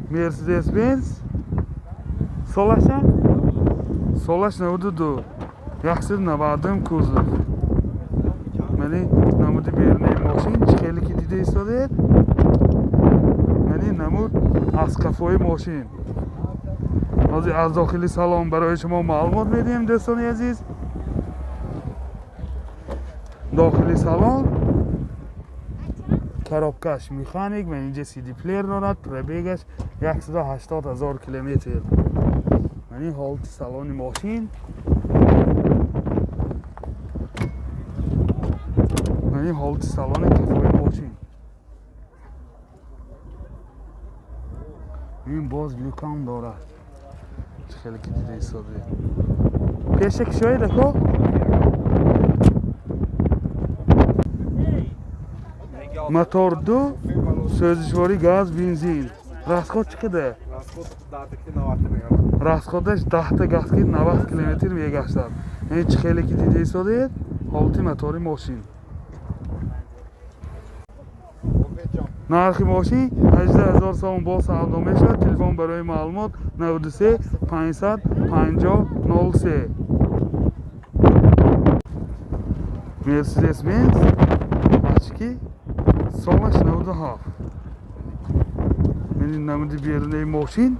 Мерседес Бенз солаш чанд? Солаш 92, 190 кузов. Мани намуди берунаи мошин чӣ хеле ки дида истодед, мани намуд аз қафои мошин. Ҳозир аз дохили салон барои шумо маълумот медиҳем, дӯстони азиз. Дохили салон коробкаш механик, ман инҷа CD плеер дорад, пробегаш 180 000 километр. Мани ҳолати салони мошин. Мани ҳолати салони қафои мошин. Ин боз люкам дорад. Чӣ хеле ки дида истодед. Пеша кишоед ако? Мотор 2, сӯзишворӣ газ, бензин. Расход чӣ қадар? Расходаш 10 газ ки 90 километр мегаштад. Ин чӣ хеле ки дида истодед, ҳолати мотори мошин. Нархи мошин 18 000 сомон бо савдо мешавад. Телефон барои маълумот 93 550 03. Мерседес Бенз ачки солаш 97. Мани намуди берунаи мошин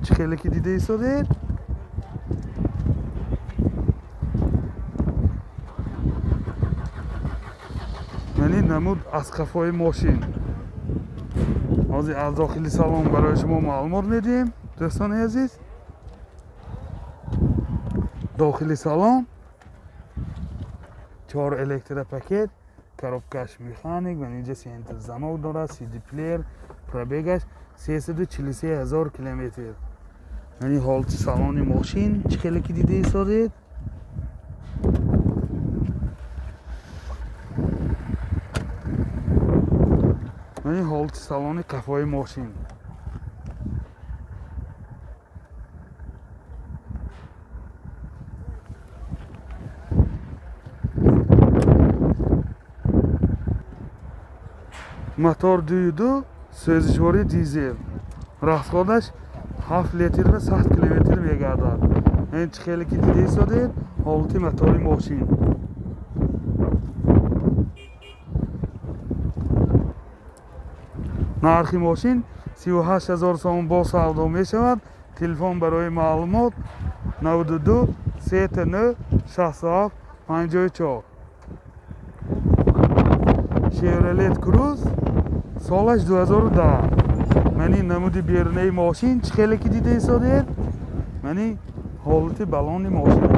чӣ хеле ки дида истодед. Мани намуд аз қафои мошин. Ҳозир аз дохили салон барои шумо маълумот медиҳем, дӯстони азиз. Дохили салон 4 электропакет, коробкаш механик, ман инҷа центр замок дорад, CD плеер, пробегаш 343 000 километр. Мани ҳолати салони мошин чӣ хеле ки дида истодед. Мани ҳолати салони қафои мошин. Мотор 2.2, сӯзишворӣ дизел. Расходаш 7 литр ва 100 километр мегардад. Ин чӣ хеле ки дида истодед, ҳолати мотори мошин. Нархи мошин 38 000 сомон бо савдо мешавад. Телефон барои маълумот 92 39 67 54. Chevrolet Cruze солаш 2010. Мани намуди берунаи мошин чӣ хеле ки дида истодед, мани ҳолати балони мошин.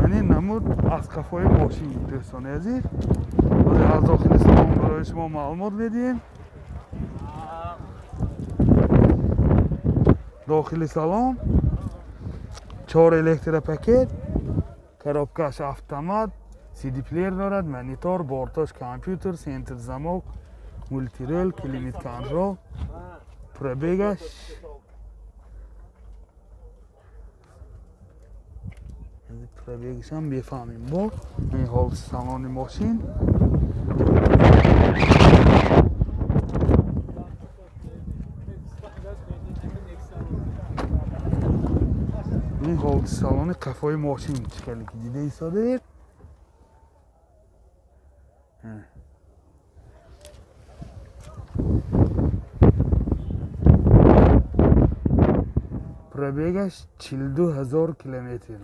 Мани намуд аз қафои мошин, дӯстони азиз. Ҳозир аз дохили салон барои шумо маълумот медиҳем. Дохили салон 4 электропакет, коробкаш автомат, CD плеер дорад, монитор, бортош компютер, центр замок, мультирел, климат контрол, пробегаш пробегашам мефаҳмем бо ин ҳолати салони мошин. Ин ҳолати салони қафои мошин чӣ хеле ки дида истодед. Пробегаш 42 000 километр.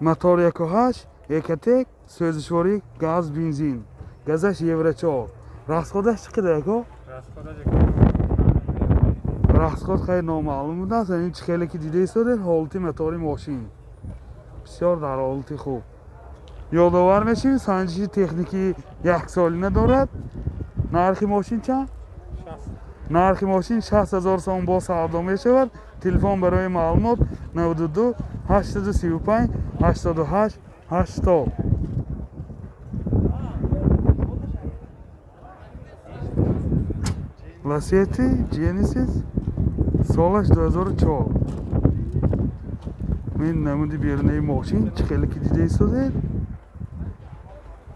Мотор 1.8 Экотек, сӯзишворӣ газ, бензин. Газаш Евро 4. Расходаш чӣ қадар ако? Расход хеле номаълум будааст. Ин чӣ хеле ки дида истодед, ҳолати мотори мошин бисёр дар ҳолати хуб. Ёдовар мешавем, санҷиши техникии яксолина дорад. Нархи мошин чанд? Нархи мошин 60 000 сомон бо савдо мешавад. Телефон барои маълумот 92 835 88 80. Lacetti Genesis солаш 2004. Ин намуди берунаи мошин чӣ хеле ки дида истодед.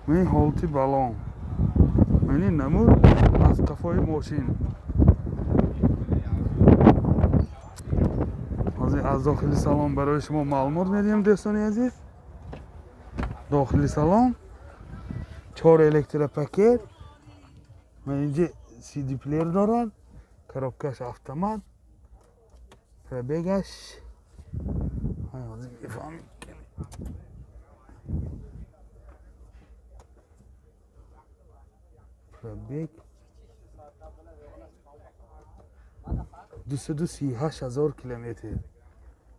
Ин ҳолати балон. Ин намуд аз қафои мошин. Ҳозир аз дохили салон барои шумо маълумот медиҳем, дӯстони азиз. Дохили салон 4 электропакет. Инҷа CD плеер дорад. Коробкаш автомат. Пробегаш ҳозир мефаҳмем. Пробег 238 000 километр.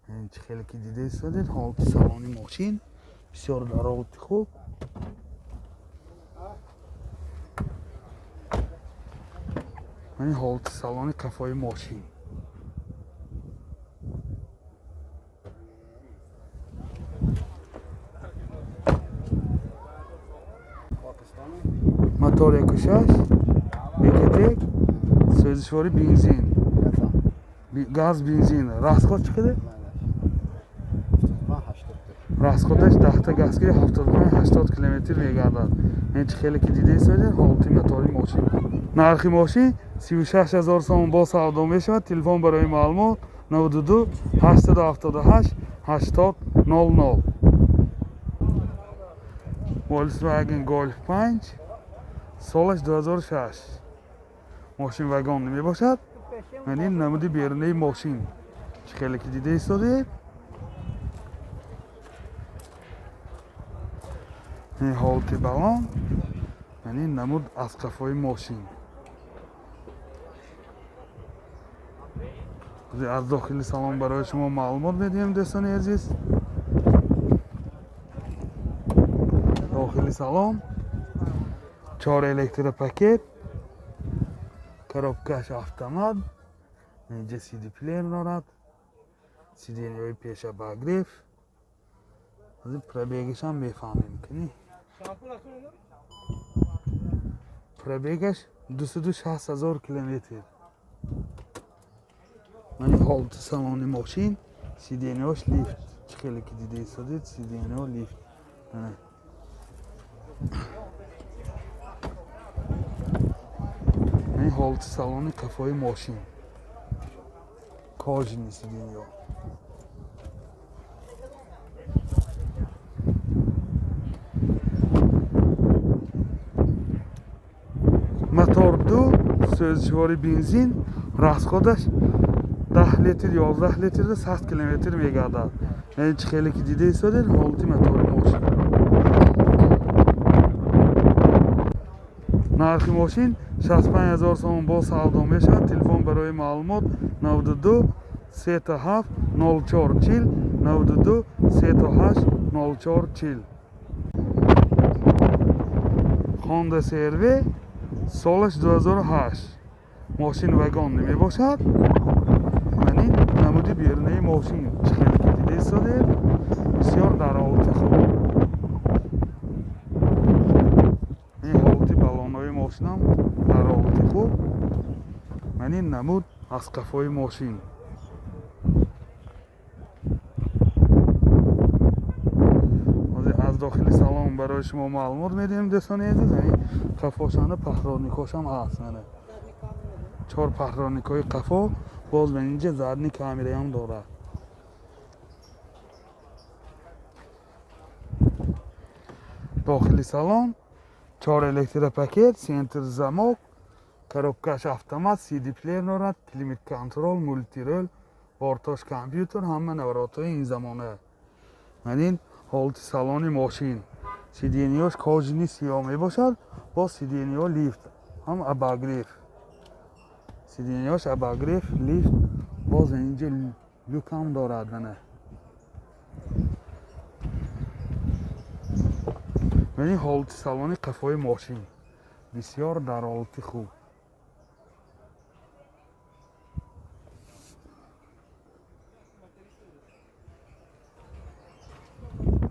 Ин чӣ хеле ки дида истодед, ҳолати салони мошин бисёр дар ҳолати хуб. Ин ҳолати салони қафои мошин. Мотор 1.6 Ecotec, сӯзишвори бензин, газ бензин. Расход чӣ қадар? Расходаш 10 газгири 75-80 километр мегардад. Ин чӣ хеле ки дида истодед, ҳолати мотори мошин. Нархи мошин 36 000 сомон бо савдо мешавад. Телефон барои маълумот 92 878 80 00. Volkswagen Golf 5 солаш 2006. Мошин вагон мебошад. Ин намуди берунаи мошин чӣ хеле ки дида истодед. Ин ҳолати балон. Ин намуд аз қафои мошин. Аз дохили салон барои шумо маълумот медиҳем, дӯстони азиз. Дохили салон 4 электропакет, коробкаш автомат, инҷа CD плеер дорад, сиденьяҳои пеша обогрев. Аз пробегашам мефаҳмем кунӣ. Пробегаш 260 000 километр. Ин ҳолати салони мошин, сиденьяҳош лифт. Чӣ хеле ки дида истодед, сиденьяҳо лифт. Ин ҳолати салони қафои мошин. Кожини сиденьяҳо. Мотор 2, сӯзишвори бензин, расходаш 10 литр, 11 литрда 100 километр мегардад. Ин чӣ хеле ки дида истодед, ҳолати мотори мошин. Нархи мошин 65 000 сомон бо савдо мешавад. Телефон барои маълумот 92 37 04 40 92 38 04 40. Honda CR-V солаш 2008. Мошин вагон мебошад. Ин намуди берунаи мошин чӣ хеле ки дида истодед, бисёр дар ҳолати хуб. Ин ҳолати балонҳои мошинам дар ҳолати хуб. Ин намуд аз қафои мошин. Аз дохили салон барои шумо маълумот медиҳем, дӯстони азиз. Ин қафошанда паҳроникҳошам ҳаст. 4 паҳроникҳои қафо, боз ба инҷа задни камераам дорад. Дохили салон 4 электропакет, центр замок, коробкаш автомат, CD плеер дорад, климат контрол, мултирол, бортош компютер, ҳама наворотҳои ин замона. Ин ҳолати салони мошин. Сиденьяш кожини сиёҳ мебошад, бо сиденьяҳо лифт, ҳам обогрев. Сиденьяш обогрев, лифт, боз инҷа люкам дорад. Ин ҳолати салони қафои мошин бисёр дар ҳолати хуб.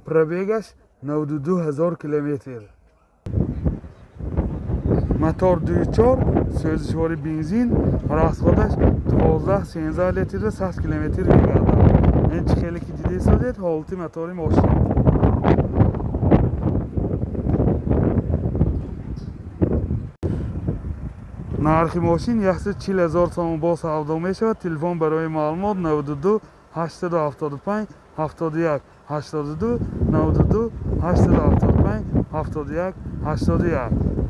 Пробегаш 92 000 километр. Мотор 2.4, сӯзишвори бензин, расходаш 12-13 литрда 100 километр мегардад. Ин чӣ хеле ки дида истодед, ҳолати мотори мошин. Нархи мошин 140 000 сомон бо савдо мешавад. Телефон барои маълумот 92 875 71 82 92 875 71 81.